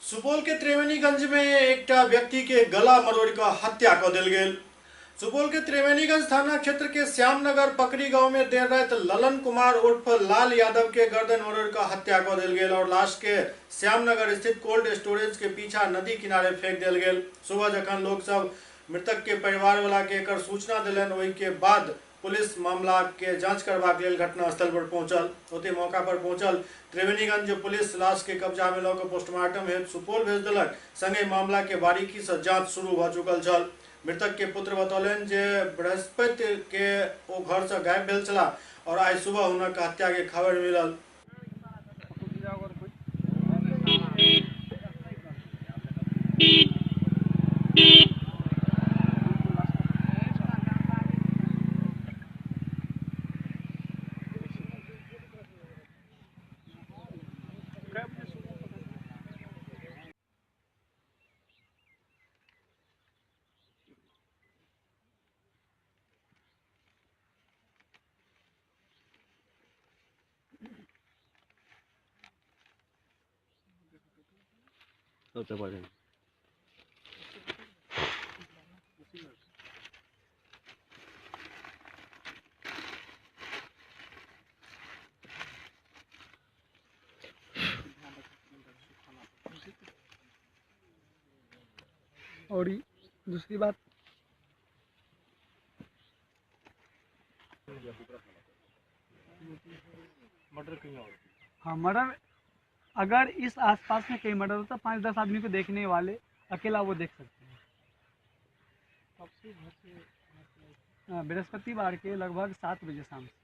सुपौल के त्रिवेणीगंज में एकटा व्यक्ति के गला मरोड़ कऽ हत्या कऽ देल गेल। सुपौल के त्रिवेणीगंज थाना क्षेत्र के श्यामनगर पकड़ी गांव में देर राति ललन कुमार उर्फ लाल यादव के गर्दन मरोड़ कऽ हत्या कऽ देल गेल और लाश के श्यामनगर स्थित कोल्ड स्टोरेज के पीछा नदी किनारे फेंक देल गेल। सुबह जखन लोक सब मृतक के परिवार वाला के एकर सूचना देलनि, ओहि के बाद पुलिस मामला के जांच करबाक लेल घटनास्थल पर पहुंचल। ओते मौका पर पहुंचल त्रिवेणीगंज पुलिस लाश के कब्जा में लऽ कऽ पोस्टमार्टम हेतु सुपौल भेज देलक। संगे मामला के बारीकी से जांच शुरू भऽ चुकल छल। मृतक के पुत्र बतौलनि जे बृहस्पति के ओ घर से गायब भेल छलाह और आइ सुबह हुनक हत्या के खबर मिलल। होते पारे। और दूसरी बात, मर्डर कहीं और। हाँ, मर्डर अगर इस आसपास में कहीं मर्डर होता, 5-10 आदमी को देखने वाले अकेला वो देख सकते हैं। बृहस्पतिवार के लगभग 7 बजे शाम से।